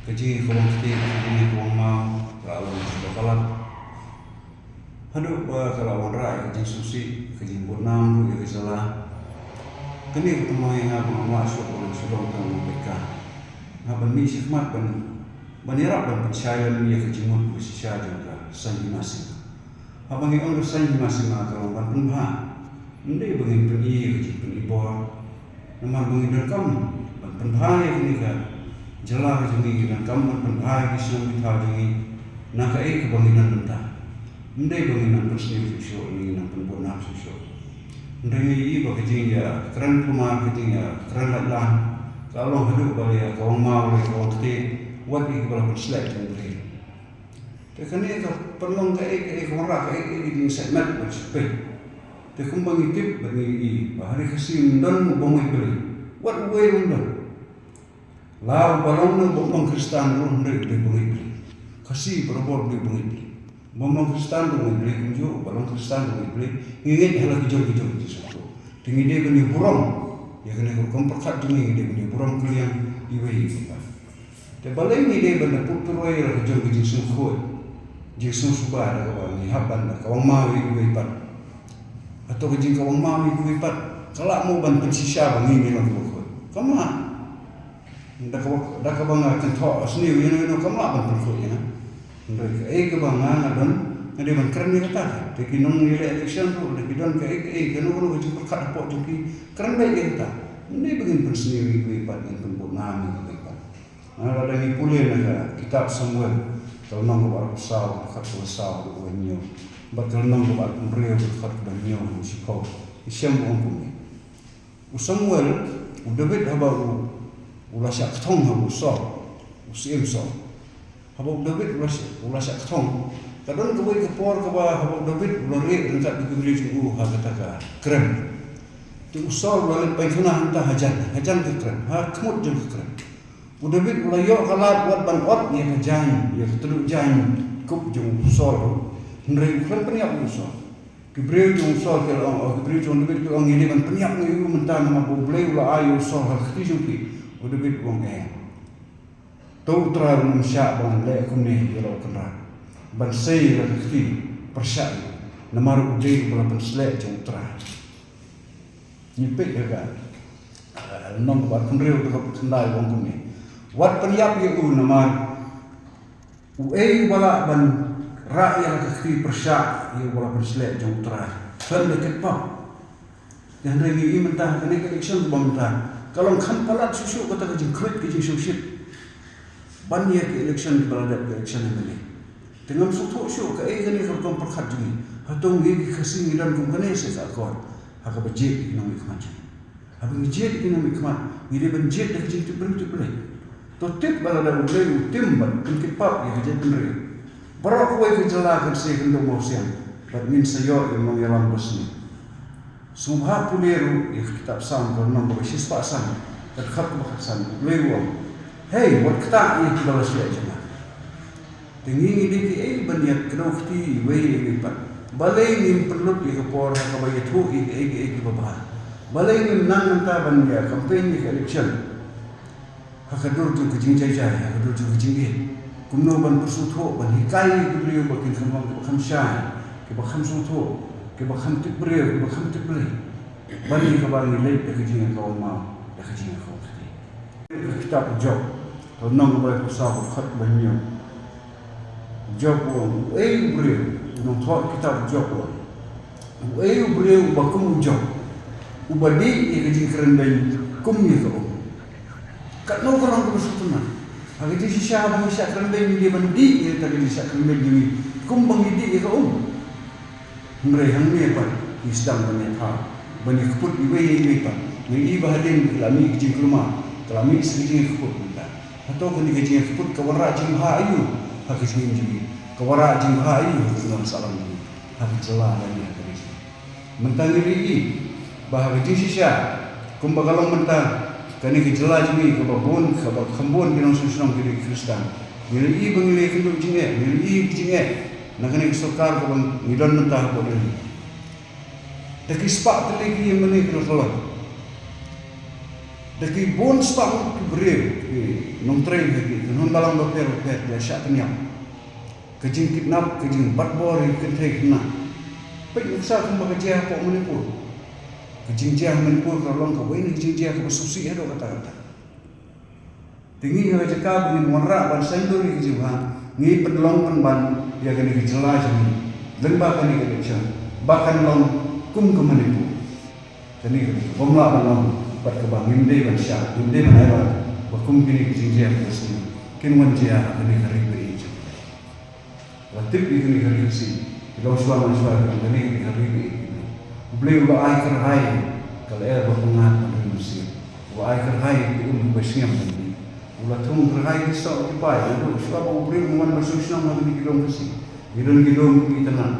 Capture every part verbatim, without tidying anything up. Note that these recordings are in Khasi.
Ka jingïakawang ktieh, ka jingïakawang maw, ka la long shuh ba ka lap. Haduh ba ka la wanrah ïa ka jingsngewsih, ka jingbun nam ruh ïa ka jylla. Kane ka pynlong ïa nga ba ngam lah shuh ban shu long tang u nongpeitkai. Nga ban mih shakhmat ban, ban ïarap ban pynshai lem ïa ka jingmut ba shisha jong ka Saiñ Hima Singma. Haba ngi ong ka Saiñ Hima Singma ka long ban pynbha. Ym dei ba ngin pyni ïa ka jingpyni bor. Namar ba ngi donkam ban pynbha ïa kane ka jylla ka jong ngi, ngi donkam ban pynbha ïa ki shnong ki thaw jong ngi na kaei kaba ngi don mynta. Ym dei ba ngin nang pynsniew shuh shuh, ngin nang pynbun nam shuh shuh. Hynrei ngi ïohi ba ka jingïakren kulmar, ka jingïakren lait lang, ka long haduh ba la ïakawang maw, la ïakawang ktieh, wat ïa kiba la pynsleh jong U Blei. Te kane ka pynlong kaei kaei, ka wanrah kaei kaei ka jingsngewsih bad sngewpeit. Te kumba ngi tip bad ngi ïohi ba ha ri Khasi ym don u bym ngeit Blei. Wat uwei ruh ym don. La uba long ne u bym long Khristan ruh, hynrei u dei u bym ngeit Blei. Khasi barabor u dei u bym ngeit Blei. U bym long Khristan ruh u ngeit Blei kumjuh, uba long Khristan ruh u ngeit Blei. Ngi ngeit ha la ki jong ki jong ki jingsngewthuh. Te ngi dei ban ïaburom ïa kane ka rukom pyrkhat jong ngi, ngi dei ban ïaburom kylliang iwei ïa iwei. Te balei ngi dei ban da put turoi ïa la ka jong ka jingsngewkhuid, jingsngewsuba da kaba ngi hap ban da kawang maw ïa kiwei pat? Hato ka jingkawang maw ïa kiwei pat ka lah mo ban pynshisha ba ngi ngi long kiba khuid? Kam lah. Da kaba, da kaba nga kynthoh sniew ïano ïano kam lah ban pynkhuid ïa nga. Hynrei kaei kaba nga nga don, nga dei ban kren ïa kata. Te ki nongïaleh election ruh da ki don kaei kaei, kano kano ka jingpyrkhat hapoh jong ki, kren beit ïa kata. Ym dei ba ngin pynsniew ïa kiwei pat, ngin pynbun nam ïa kiwei pat. Nga, lada ngi pule na ka kitab Samuel, ka lynnong kaba arphew saw, ka dkhot kaba saw haduh kaba hynñiew, bad ka lynnong kaba arphew hynriew, ka dkhot kaba hynñiew haduh shiphew, ngi shem ba ong kumne. U Samuel, u David haba u, u la shah kthong ha u Saul, u syiem Saul. Haba u David u la shah, u la shah kthong, ka don kawei ka por kaba haba u David u la rieh ryngkat bad ki briew jong u ha kata ka krem. Te u Saul u la leit pynkhana hangta hajan, hajan ka krem, ha khmut jong ka krem. U David u la ïoh ka lad wat ban ot ïa ka jaiñ, ïa ka tnum jaiñ kup jong u Saul ruh. Hynrei u khlem pynïap ïa u Saul. Ki briew jong u Saul ki la ong, oh, ki briew jong u David ki la ong, ngi dei ban pynïap ïa u mynta namar ba U Blei u la ai ïa u Saul ha ka kti jong phi. U David u ong, eh, to U Trai un ym shah ba ngan leh kumne ïa la u kynrad, ban sei ïa la ka kti pyrshah ïa u, namar u dei uba la pynsleh jong U Trai. Ngi peit ïa ka, ah, lynnong kaba arphew hynriew, dkhot khyndai, u ong kumne. Wat pynïap ïa u namar uei uba lah ban rah ïa la ka kti pyrshah ïa uba la pynsleh jong U Trai? Kan da kit pap. Te hynrei ngi ïohi mynta ha kane ka election kaba mynta, ka long kham palat shuh shuh kata ka jingkhluit ka jingshongshit ban ïa ka election kiba la dep, ka election M L A. Te ngam sngewthuh shuh kaei kane ka rukom pyrkhat jong ngi. Hato ngi ki Khasi ngi don kum kane se ka akor ha kaba jied ïa ki nongmihkhmat jong ngi? Haba ngi jied ïa ki nongmihkhmat, ngi dei ban jied da ka jingtip briew tip Blei. To tip ba lada U Blei u tim bad pynkit pap ïa ka jaitbynriew, baroh kawei ka jylla kan sa ïakynduh mawsiang bad ngin sa ïoh ïa u nongïalam basniew. Sngewbha pule ruh ïa ka kitab Salm ka lynnong kaba shispah san, ka dkhot kaba khatsan, U Blei u ong, hei, wat ktah ïa kiba la sleh jong nga. Te ngi ngi dei kiei ban ïa kdew kti iwei ïa iwei pat? Balei ngim pynlut ïa ka por ha kaba ïathuh ïa kiei kiei kiba bha? Balei ngim nang nangta ban ïa campaign ïa ka election ha ka dur jong ka jingjai jai, ha ka dur jong ka jingïeit? Kumno ban pynsngewthuh, ban hikai ïa ki briew ba kin kham long kiba kham shai, kiba kham sngewthuh, kiba kham tip briew, kiba kham tip Blei? Ban ïa kaba ngi leit da ka jingïakawang maw, da ka jingïakawang kti. Ka kitab Job, ka lynnong kaba arphew saw, ka dkhot kaba hynñiew. Job u ong, uei u briew, u nongthoh kitab Job u ong, uei u briew uba kum u Job, uba dih ïa ka jingkrenbeiñ kum ïa ka um? Katno ka long kaba sngewtynnat. Ha ka jingshisha haba ngi shah krenbeiñ ngi dei ban dih ïa kata ka jingshah krenbeiñ jong ngi kumba ngi dih ïa ka um. Hynrei hangne pat ngi sdang ban ïathaw, ban ïakput iwei ïa iwei pat. Ngi ïohi ba hadien ka la mih ka jingkulmar, ka la mih sa ka jingïakput mynta. Hato kane ka jingïakput ka wanrah jingbha aïu ha ka jingim jong ngi? Ka wanrah jingbha aïu ha ka jingwan sahlang jong ngi, ha ka jylla lane ha ka ri jong ngi? Mynta ngi la ïohi ba ha ka jingshisha, kumba ka long mynta, kane ka jylla jong ngi kaba bun, kaba kham bun ki nongshong shnong ki dei ki Khristan, ngi la ïohi ba ngi la ïakynduh jingeh, ngi la ïohi ka jingeh na kane ka sorkar kaba ngi don mynta hapoh Delhi. Da ki spah tylli ki ïing mane ki la kyllon. Da ki bun spah ngut ki briew, ki nongtrei ha ki kynhun balang bapher bapher ki la shah pynïap. Ka jingkidnap, ka jingbatbor ïa ki kynthei khynnah. Peit nuksa kumba ka jia hapoh Manipur. Ka jingjia ha Manipur ka long kawei na ka jingjia kaba sngewsih haduh katta katta. Te ngi ha ka jaka ba ngin wanrah ban saiñdur ïa ka jingbha, ngi pynlong pynban ïa kane ka jylla jong ngi lyngba kane ka election ba kan long kum ka Manipur. Kane ka bym lah ban long bad kaba ngim dei ban shah, ngim dei ban ai lad ba kum kine ki jingjia kiba sniew kin wan jia ha kane ka ri ba ïeit jong ngi. La tip ïa kane ka ri Khasi, ki long shuwa man shuwa, ïa kane ka ri ba ïeit. U Blei u la ai kyrhai, ka lyer ba pyngngad ban ri mynsiem. U la ai kyrhai ïa ki um ba sngem ban ri. U la thung kyrhai ki soh ki pai, naduh shuwa ba u briew u wan ban sngewsynei ha kine ki lum Khasi. Ngi don ki lum ki itynnad.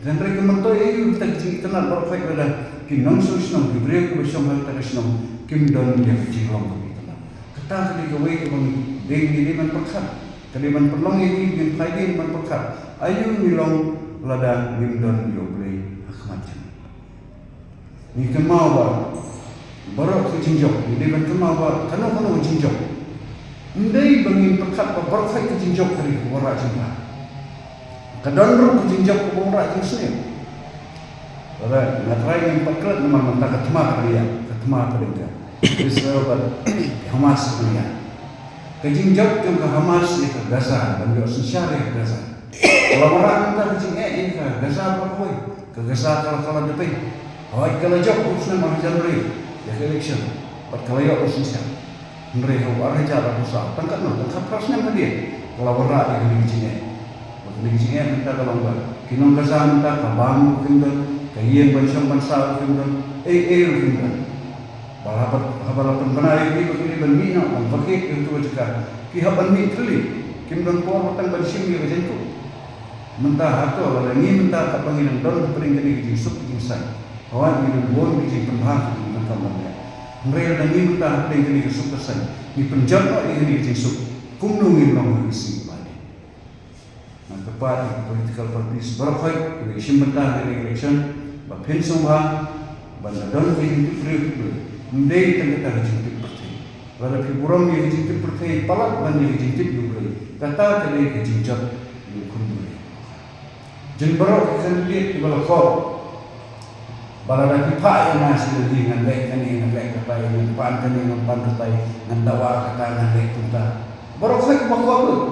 Hynrei ka myntoi aïu kata ka jingitynnad baroh khoit lada ki nongshong shnong, ki briew kiba shong ha kata ka shnong kim don ïa ka jinglong kaba itynnad. Kata ka dei kawei kaba ngi dei, ngi dei ban pyrkhat. Ka dei ban pynlong ïa ngi, ngin phai dien ban pyrkhat. Aïu ngi long lada ngim don ïa U Blei ha khmat jong ngi. Ngi kynmaw ba baroh ka jingjop, ngi dei ban kynmaw ba kano kano ka jingjop. Ym dei ba ngin pyrkhat ba baroh ka jingjop ka dei ka wanrah jingbha. Ka don ruh ka jingjop ka wanrah jingsniew. Lada nga trai ngin pat klet namar mynta ka thma ka dei, ka thma ka dei ka Israel bad Hamas ka dei. Ka jingjop jong ka Hamas ïa ka Gaza, ban ïoh synshar ïa ka Gaza. Ka la wanrah mynta ka jingeh ïa ka Gaza baroh kawei. Ka Gaza ka la, ka la dep. Hooid ka la jop u snem ar hajar hynriew ïa ka election. Bad ka la ïoh u synshar. Hynrei ha u ar hajar arphew saw, tang katno, tang khatphra snem hadien, ka la wanrah ïa kane ka jingeh. Bad kane ka jingeh mynta ka long ba ki nong Gaza mynta ka bam ruh kim don, ka ïing ban shong ban saw ruh kim don, ei ei ruh kim don. Ba haba, haba la pynbna ïa ki ba ki dei ban mih noh ban vacate ïa katu ka jaka, ki hap ban mih thylli, kim don por ba tang ban shim ïa ka jaiñkup. Mynta hato lada ngi mynta katba ngi dang don hapdeng kane ka jingsuk ka jingsaiñ, hooid ngi don bun ka jingpynbha ka jingdonkam ban leh. Hynrei lada ngi mynta hapdeng kane ka suk ka saiñ ngi pynjot noh ïa kane ka jingsuk, kumno ngin long ha ka sngi ba dei? Nga kyrpad ïa ki political parties baroh khoit kiba ïashim bynta ha kane ka election ba phin sngewbha ban da don ka jingtip briew tip briew. Ym dei tang kata ka jingtip pyrthei. Lada phi burom ïa ka jingtip pyrthei, palat ban ïa ka jingtip ïa U Blei. Kata ka dei ka jingjot ïa u khun briew. Jin baroh ki candidate kiba la khot, ba lada phi phah ïa nga sha Delhi ngan leh kane, ngan leh katai, ngan pan kane, ngan pan katai, ngan dawa kata, ngan leh kumta. Baroh khoit ba khot ruh.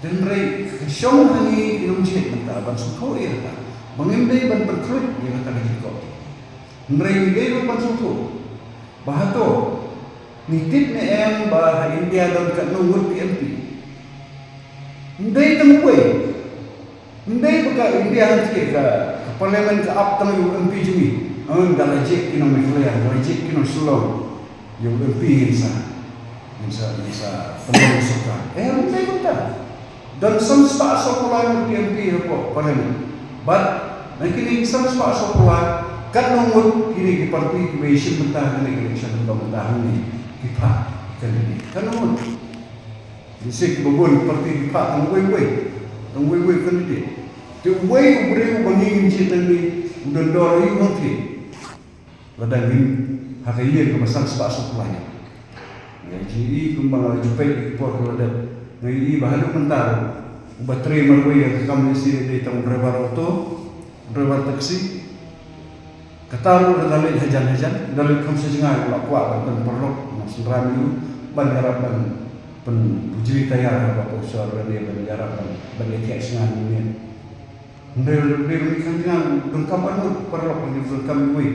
Hynrei ka shong ha ngi ki nongjait mynta ban sngewthuh ïa kata ba ngim dei ban pynkhluit ïa kata ka jingkhot. Hynrei ngi dei ruh ban sngewthuh ba hato ngi tip ne em ba ha India don katno ngut ki M P? Ym dei tang uwei. Ym dei ba ka India hangne ka, ka parliament ka ap tang ïa u M P jong ngi. Ym, da la jied ki nong Meghalaya, da la jied ki nong Shillong, ïa u M P ngin sa, ngin sa, ngin sa pynlong sorkar. Eh, ym dei kumta. Don san spah sawphew lai ngut ki M P hapoh parliament. Bad na kine ki san spah sawphew lai, katno ngut kine ki party kiba ïashim bynta ha kane ka election haduh mynta hangne, ki phah ki candidate? Katno ngut? Lehse kiba bun ki party ki phah tang uwei uwei, tang uwei uwei u candidate. Te uwei u briew uba ngi ngin jied nangne u don dor aïu hangthie? Lada ngin ha ka ïing kaba san spah sawphew lai. Nga ïohi kumba nga la ju peit ïa ki por ki la dep, nga ïohi ba haduh mynta ruh uba trei marwei ïa ka kam lehse dei tang u driver auto, u driver taxi. Kata ruh lada leit hajan hajan, da leit kham sha jngai u la kwah ban pynparalok na synran ïa u ban ïarap ban pynbujli taïar haba pynshor lane ban ïarap ban, ban ïathiah shngain ïa u. Hynrei lada leit kham jngai u donkam arngut paralok lane u donkam iwei.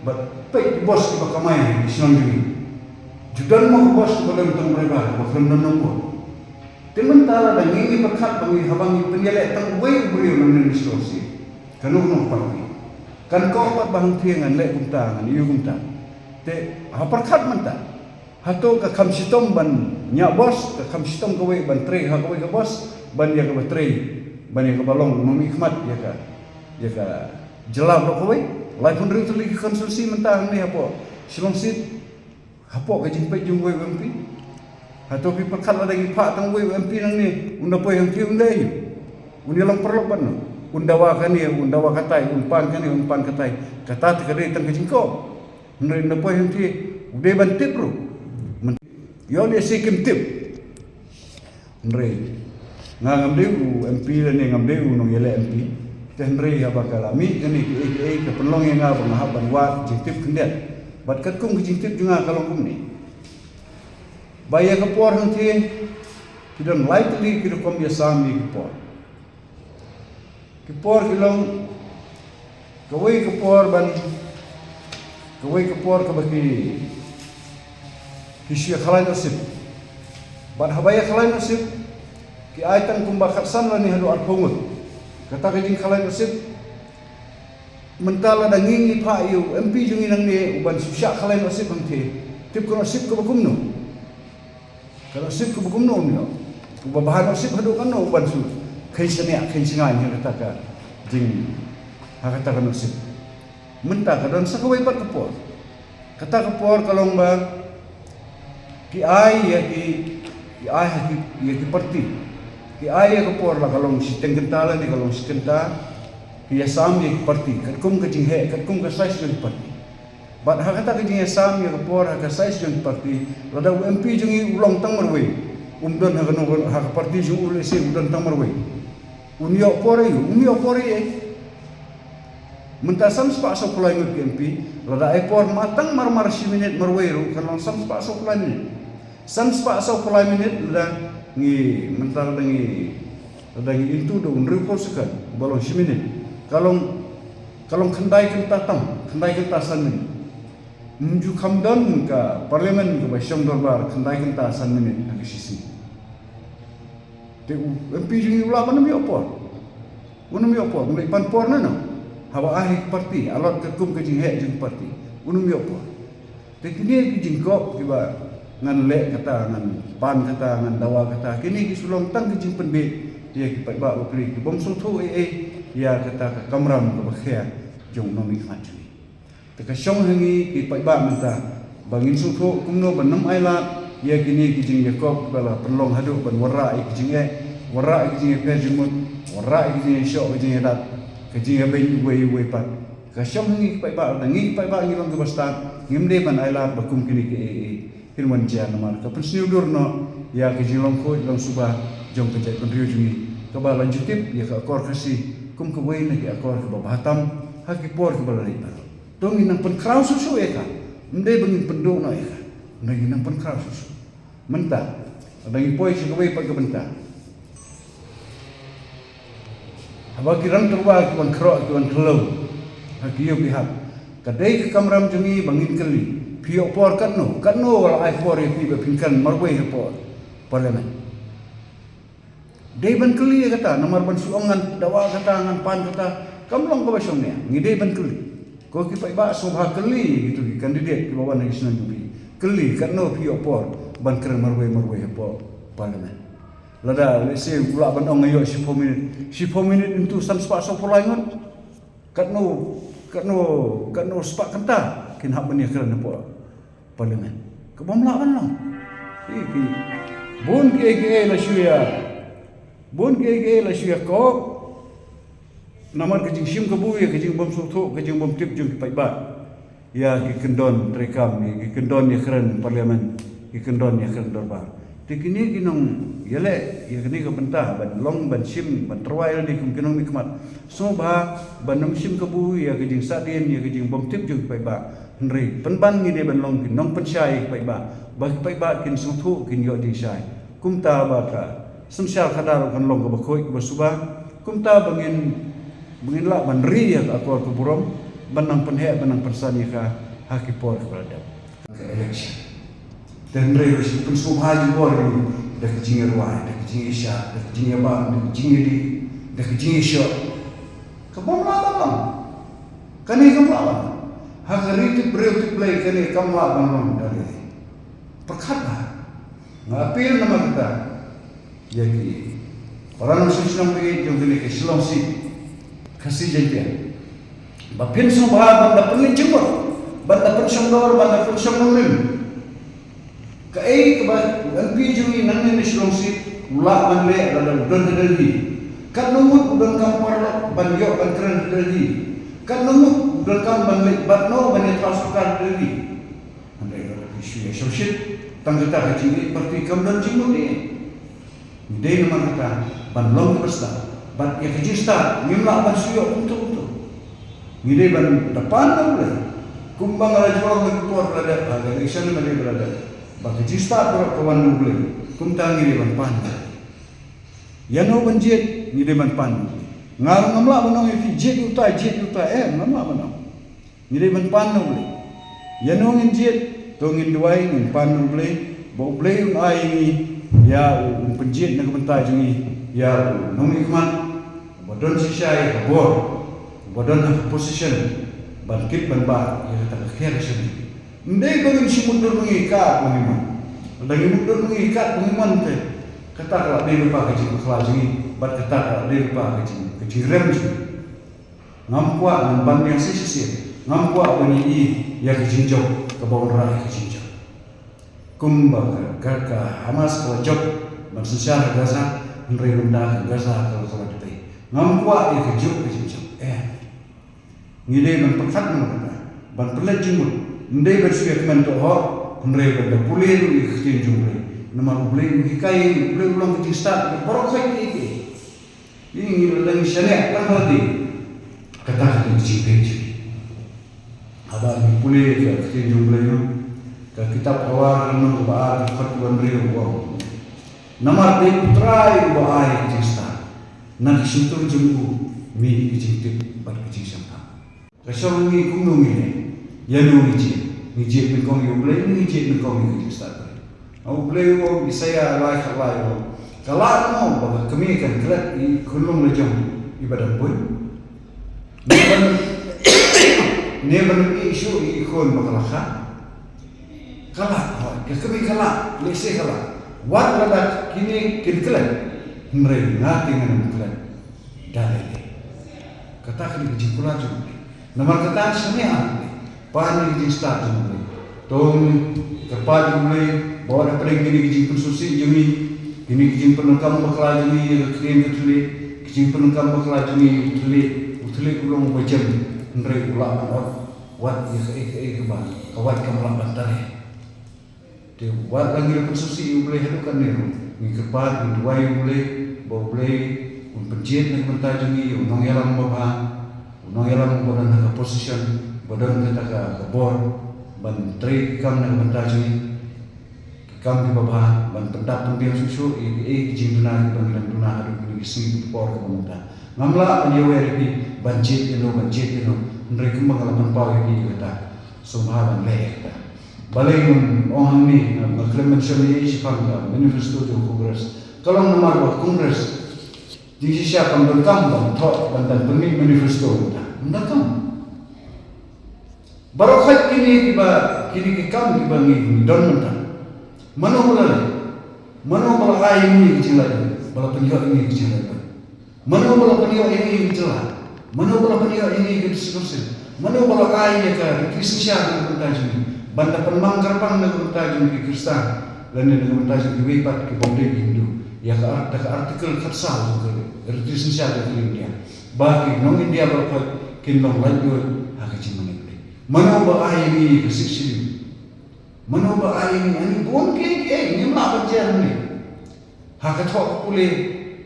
Bad peit ki bos kiba kamai ha shnong jong ngi. Ju don mo ki bos kiba don tang driver, kiba khlem don nombor. Te mynta lada ngi ngi pyrkhat ba ngi haba ngi pynïaleh tang uwei u briew lane ngi shlur sih, kano kano ka party kan koh pat ba hangthie ngan leh kumta, ngan ïoh kumta. Te ha pyrkhat mynta, hato ka kham shitom ban ñiah bos, ka kham shitom kawei ban trei ha kawei ka bos, ban ïa kaba trei, ban ïa kaba long nongmihkhmat ïa ka, ïa ka jylla baroh kawei? Laiphew hynriew tylli ki constituency mynta hangne hapoh Shillong seat. Hapoh ka jingpeit jong uwei u M P. Hato phi pyrkhat lada ngi phah tang uwei u M P nangne, un da poi hangthie un leh aïu? Un ïalong paralok bad no? Un dawa kane, un dawa katai, un pan kane, un pan katai. Kata te ka dei tang ka jingkoh. Hynrei un da poi hangthie, U dei ban tip ruh. Ïoh lehse kim tip. Hynrei nga ngam dei u M P lane ngam dei u nongïaleh M P. Te hynrei haba ka la mih kane kiei kiei ka pynlong ïa nga ba nga hap ban wad jingtip khyndiat. Bad katkum ka jingtip jong nga ka long kumne. Ba ïa ka por hangtei ki don lai tylli ki rukom ïasam ïa ki por. Ki por ki long kawei ka por ban kawei ka por kaba ki ki shu ïa khalai nusip. Bad haba ïa khalai nusip ki ai tang kumba khatsan lane haduh arphew ngut. Kata ka jingkhalai nusip mynta lada ngi ngi phah ïa u M P jong ngi nangne u ban shu shah khalai nusip hangtei. Tip ka nusip kaba kumno. Ka nusip kaba kumno um ïoh. Uba bha nusip haduh katno u ban shu kheiñ shaniah kheiñ shngain ha kata ka jing ha kata ka nusip. Mynta ka don sa kawei pat ka por. Kata ka por ka long ba ki ai ïa ki ki ai ha ki ïa ki parti. Ki ai ïa ka por la ka long shiteng kynta lane ka long shi kynta. Ki ïasam ïa ki parti katkum ka jingheh katkum ka size jong ki parti. Bad ha kata ka jingïasam ïa ka por ha ka size jong ki parti lada u M P jong ngi u long tang marwei. Um don ha kano ha ka parti jong u lehse u don tang marwei. Un ïoh por ïa u um ïoh por ïa. Mynta san spah saw phew lai ngut ki M P lada ai por ma tang mar mar shi minit marwei ruh kan long san spah saw phew lai minit. San spah saw phew lai minit lada ngi mynta lada ngi lada ngi into da u hynriew phew second ba long shi minit. Ka long ka long khyndai kynta tam khyndai kynta san minit. Ym ju kham don ka parliament kaba shong dorbar khyndai kynta san minit ha ka shisien. Te u M P jong ngi u lah ban ym ïoh por. Un ym ïoh por, un leit pan por na no. Haba ai ha ki parti, a lot katkum ka jingheh jong ki parti. Un ym ïoh por. Te kine ki jingkop kiba ngan leh kata, ngan pan kata, ngan dawa kata, kine ki shu long tang ki jingpynbeit ïa ki paidbah bapli ki bym sngewthuh ei ei ïa kata ka kamram kaba khia jong u nongmihkhmat jong ngi. Te ka shong ha ngi ki paidbah mynta ba ngin sngewthuh kumno ban ym ailad ïa kine ki jingïakop ba la pynlong haduh ban wanrah ïa ki jingeh, wanrah ïa ki jingïapher jingmut, wanrah ïa ki jingïashoh, ki jingïadat, ki jingïabeiñ uwei uwei pat. Ka shong ha ngi ki paidbah, lada ngi ki paidbah ngi long kiba stad, ngim dei ban ailad ba kum kine kiei kiei kin wan jia namar ka pynsniew dur noh ïa ka jinglong khuid long suba jong ka jaitbynriew jong ngi kaba la ju tip ïa ka akor Khasi kum kawei na ki akor kiba bha tam ha ki por kiba la leit baroh. To ngin nang pynkhraw shuh shuh ïa ka. Ym dei ba ngin pynduh noh ïa ka. Ym dei ngin nang pynkhraw shuh shuh. Mynta lada ngi poi sha kawei pat ka bynta. Haba ki rang tyrwa ki wan khroh ki wan khlem ha ki ïew ki hap. Ka dei ka kamram jong ngi ba ngin kylli. Phi ïoh por katno, katno la ai por ïa phi ba phin kren marwei hapoh Parliament. Dei ban kylli ïa kata, namar ban shu ong ngan dawa kata, ngan pan kata, kam long kaba shongnia, ngi dei ban kylli. Ko ki paidbah sngewbha kylli ïa kito ki candidate kiba wan ha ki shnong jong phi. Kylli katno phi ïoh por ban kren marwei marwei hapoh Parliament. Lada lehse u lah ban ong nga ïoh shiphew minit, shiphew minit into san spah saw phew lai ngut. Katno katno katno spah kynta kin hap ban ïakren hapoh Parliament. Ka bym lah ban long. Ki ki bun kiei kiei la shu ïa bun kiei kiei la shu ïakop. Namar ka jingshim kabu ïa ka jingbym sngewthuh ka jingbym tip jong ki paidbah. Ïa ki kyndon treikam, ïa ki kyndon ïakren Parliament, ki kyndon ïakren dorbar. Te kine ki nongïaleh ïa kane ka bynta ban long ban shim ban tyrwa ïa lade kum ki nongmihkhmat. Sngewbha ban ym shim kabu ïa ka jingsahdien ïa ka jingbymtip jong ki paidbah. Hynrei pynban ngi dei ban long ki nongpynshai ïa ki paidbah ba ki paidbah kin sngewthuh kin ïoh jingshai. Kumta ba ka synshar khadar kan long kaba khuid kaba suba. Kumta ba ngin ba ngin lah ban ri ïa ka akor ka burom ban nang pynheh ban nang pynsan ïa ka ha ki por kiba la dep. Ka election. Te hynrei ruh shu pynsngewbha jubor ïa ngi da ka jingïarwai, da ka jingïashad, da ka jingïabam, da ka jingïadih, da ka jingïashoh. Ka bym lah ban long. Kane kam lah ban long. Ha ka ri tip briew tip Blei kane kam lah ban long da lei. Pyrkhat bha. Nga appeal namar kata ïa ki para nongshong shnong ba ïeit jong kane ka Shillong seat Khasi Jaiñtia. Ba phin sngewbha ban da pynleit jingmut, ban da pynshongdor, ban da pynshong nongrim. Kaei kaba u M P jong ngi nangne na Shillong seat u lah ban leh lada u don ha Delhi. Katno ngut u donkam paralok ban ïoh ban kren ha Delhi. Katno ngut u donkam ban leit batno ban ïathaw sorkar ha Delhi. Hynrei Shu ïa shongshit, tang kata ka jingïeit party kam don jingmut ei. Ngi dei namar kata ban long kiba stad. Bad ïa ka jingstad ngim lah ban shu ïoh kumto kumto. Ngi dei ban da pan na U Blei. Kumba nga la ju ong ha ki por ba la dep, ha ka election ba la dep, ba ka jingstad baroh ka wan na U Blei. Kumta ngi dei ban pan. Ïano ban jied, ngi dei ban pan. Nga ruh ngam lah ban ong ïa phi jied ïa uta, jied ïa uta, eh, ngam lah ban ong. Ngi dei ban pan na U Blei. Ïano ngin jied, to ngin duwai, ngin pan na U Blei, ba U Blei un ai ïa ngi ïa u, un pynjied na ka bynta jong ngi ïa u nongmihkhmat uba don shisha ïa ka bor, uba don ha ka position ban kit ban bah ïa kata ka khia ka shem. Ym dei ba ngin shu mutdur ma ngi katba ngi mon. Lada ngi mutdur ma ngi katba ngi mon te, kata ka la dei lypa ka jingbakla jong ngi bad kata ka la dei lypa ka jing, ka jingrem jong ngi. Ngam kwah ngan ban biang shisha shisha. Ngam kwah ban ïohi ïa ka jingjop kaba wanrah ïa ka jingjop. Kumba ka, ka, ka Hamas ka la jop ban synshar ha Gaza, hynrei mynta ka Gaza ka la, ka la dei. Ngam kwah ïa ka jop ka jingjop. Eh. Ngi dei ban pyrkhat na kata, ban pynleit jingmut. Ym dei ban shu ïa kmen tohok, hynrei ban da pule ruh ïa ka ktien jong U Blei. Namar U Blei u hikai, U Blei u long ka jingstad ïa baroh khoit kiei kiei. Ngi la dang shaniah tang ha lade. Kata ka dei ka jingpeit jong ngi. Haba ngi pule ïa ka ktien jong U Blei, ka kitab Hawa lynnong kaba ar, ka dkhot kaba hynriew ka ong: Namar dei U Trai uba ai ka jingstad, na ka shyntur jong u mih ka jingtip bad ka jingshemphang. Ka shong ngi kumno ngi leh, ïano ngi jied, ngi jied nyngkong ïa U Blei, ngi jied nyngkong ïa ka jingstad Blei. U Blei u ong, Isaïah lai khatlai u ong, ka lah mo ba ka kmie kan klet ïa i khunlung la jong iba dang buiñ? Ne ban, ne ban ïeh shuh ïa i khun ba ka la kha? Ka lah, hooid, ka kmie ka lah, lehse ka lah. Wat lada kine kin klet, hynrei nga te ngan ym klet da lei lei. Kata ka dei ka jingkular jong U Blei. Namar kata shaniah ha U Blei, pan ïa ka jingstad jong U Blei. To ngin kyrpad ïa U Blei ba un da pynlong kine ki jingpynsngewsih jong ngi, kine ki jingpyndonkam bakla jong ngi ïa ka ktien ka thylliej, ki jingpyndonkam bakla jong ngi ïa u thylliej. U thylliej u long uba jem, hynrei u lah ban ot wat ïa kaei kaei kaba ka wait kam lah ban trei. Te wat la ngi la pynsngewsih ïa U Blei haduh katne ruh, ngi kyrpad, ngi duwai ïa U Blei ba U Blei un pynjied na ka bynta jong ngi ïa u nongïalam babha, u nongïalam uba don ha ka position, uba don kata ka, ka bor ban trei ki kam na ka bynta jong ngi, ki kam kiba bha, ban pyndap pynbiang shuh shuh ïa kiei ki jingduna kiba ngi dang duna haduh kine ki sngi ki por kiba mynta. Ngam lah ban ïawer ïa phi ban jied ïano, ban jied ïano, hynrei kumba nga la pynpaw ïa phi ïa kata, sngewbha ban leh ïa kata. Balei ngan ong hangne, nga, nga khlem mention ïa i shaphang ka manifesto jong Congress? Ka long namar ba Congress jingshisha kam donkam ban thoh, ban, ban pynmih manifesto mynta. Ym donkam. Baroh khoit kine kiba, kine ki kam kiba ngi, ngi don mynta, mano ba la leh? Mano ba la ai ïa ngi ka jinglait, ba la pynïoh ïa ngi ka jinglait? Mano ba la pynïoh ïa ngi ka jylla? Mano ba la pynïoh ïa ngi ka District Council? Mano ba la ai ïa ka riti synshar na ka bynta jong ngi, ban da pynmang kyrpang na ka bynta jong ki Khristan lane na ka bynta jong kiwei pat ki bym dei ki Hindu, ïa ka art-, da ka Article khatsaw jong ka riti synshar jong ka ri India, ba ki nong India baroh kin long laitluid ha ka jingmane Blei? Mano ba ai ïa ngi ka Sixth Schedule? Mano ba ai ïa ngi? Ani bun kiei kiei, ngim lah ban jer hangne. Ha ka thoh ka pule,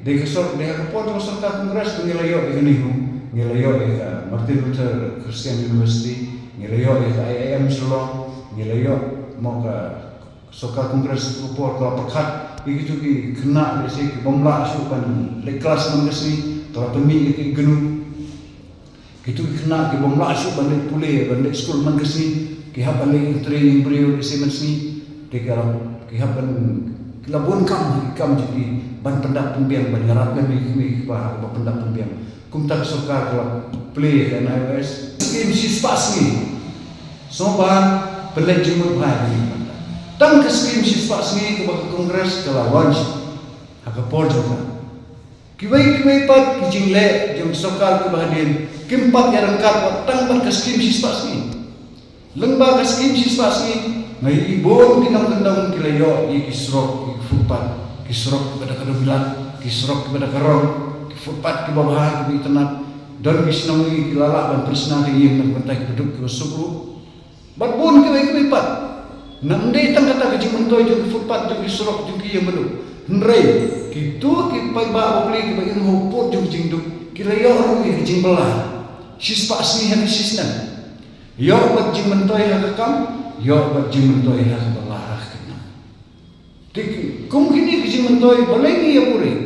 dei ka sor-, dei ha ka por jong ka sorkar Congress ba ngi la ïoh ïa ka NEHU, ngi la ïoh ïa ka Martin Luther Christian University, ngi la ïoh ïa ka I I M Shillong, ngi la ïoh mo ka sorkar Congress ka por ka la pyrkhat ïa kito ki khynnah lehse ki bym lah shuh ban leit klas man ka sngi, ka la pynmih ïa ki gnu. Kito ki khynnah ki bym lah shuh ban leit pule, ban leit skul man ka sngi, ki hap ban leit ïing trei ïing briew lehse man sngi, te ki hap, ki hap ban, ki la bun kam, ki kam jong ki ban pyndap pynbiang, ban ïarap lem ïa ki kmie ki kpa ha kaba pyndap pynbiang. Kumta ka sorkar ka la plie ïa ka N I O S. Skim shispah sngi. Sngewbha pynleit jingmut bha ïa ki. Tang ka skim shispah sngi kaba ka Congress ka la launch ha ka por jong ka. Kiwei kiwei pat ki jingleh jong sorkar kiba hadien kim pat ïaryngkat wat tang bad ka skim shispah sngi. Lyngba ka skim shispah sngi, nga ïohi bun ki nongkyndong ki la ïoh ïa ki surok, ïa ki footpath, ki surok kiba da ka dewbilat, ki surok kiba da ka rong, ki footpath kiba bha kiba itynnad. Don ki shnong ki la lah ban pynshna ka ïing na ka bynta ki baduk kiba suk ruh. Bad bun kiwei kiwei pat. Namdei tang kata ka jingmyntoi jong ki footpath, jong ki surok, jong ki ïing baduh. Hynrei kito ki paidbah bapli kiba im hapoh jong ka jingduk, ki la ïoh ruh ïa ka jingbylla. Shispah sngi ha ka shisnem. Ïoh bad jingmyntoi ha ka kam, ïoh bad jingmyntoi ha ka bylla ha ka kam. Te kum kine ki jingmyntoi, balei ngi ïa buhrieh?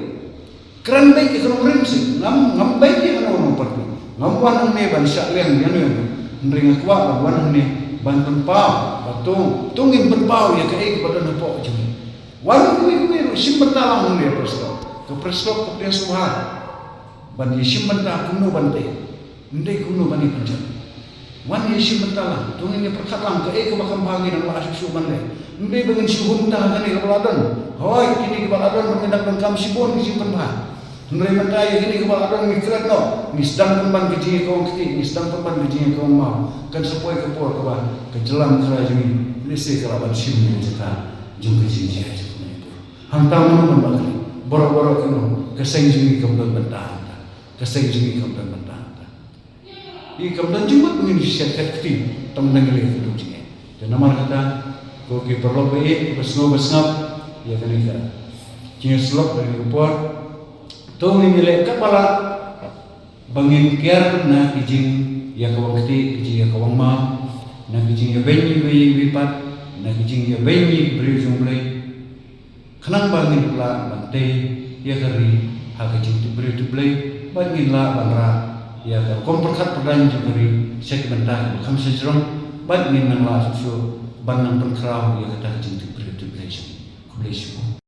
Kren beit ïa ka nongrim seh, ngam, ngam beit ïa kano kano party. Ngam wan hangne ban shah liang ïano ïano. Hynrei nga kwah ban wan hangne ban pynpaw ba to, to ngin pynpaw ïa kaei kaba don hapoh jong ngi. Wan kiwei kiwei ruh, shim bynta lang hangne ha Press Club. Ka Press Club ka pdiang sngewbha ban ïa shim bynta kumno ban tei. Ym dei kumno ban ïa pynjot. Wan ïa shim bynta lang, to ngin ïa pyrkhat lang kaei kaba kham bha ngi dang lah shuh shuh ban leh. Ym dei ba ngin shu hun bynta ha kane kaba la don. Hooid, kine kiba la don ruh ngi dang donkam shibun ki jingpynbha. Hynrei mynta ïa kine kiba la don ngi klet noh, ngi sdang pynban ka jingïakawang ktieh, ngi sdang pynban ka jingïakawang maw. Kan sa poi ka por kaba ka jylla Mawkyrwat jong ngi, lehse ka lah ban shim ïa ka jaka jong ka jingjia jong ka Manipur. Hangta mano ban bakla? Baroh baroh kino, ka seng jong ngi kam don bynta hangta. Ka seng jong ngi kam don bynta hangta. I kam don jingmut ngin shet khat kti tang dang leh ka duk jingeh. Te namar kata, ko ki paralok ba ïeit, ba sngew ba sngap ïa kane ka jingïasyllok ha kane ka por, to ngin ïaleh katba lah ba ngin kiar na ki jingïakawang ktieh, ki jingïakawang maw, na ki jingïabeiñ iwei ïa iwei pat, na ki jingïabeiñ ïa ki briew jong U Blei. Khnang ba ngin lah ban tei ïa ka ri ha ka jingtip briew tip Blei, bad ngin lah ban rah ïa ka rukom pyrkhat pyrdain jong ka ri sha ki bynta kiba kham shajrong, bad ngin nang lah shuh shuh ban nang pynkhraw ïa kata ka jingtip briew tip Blei jong ngi. Khublei shibun.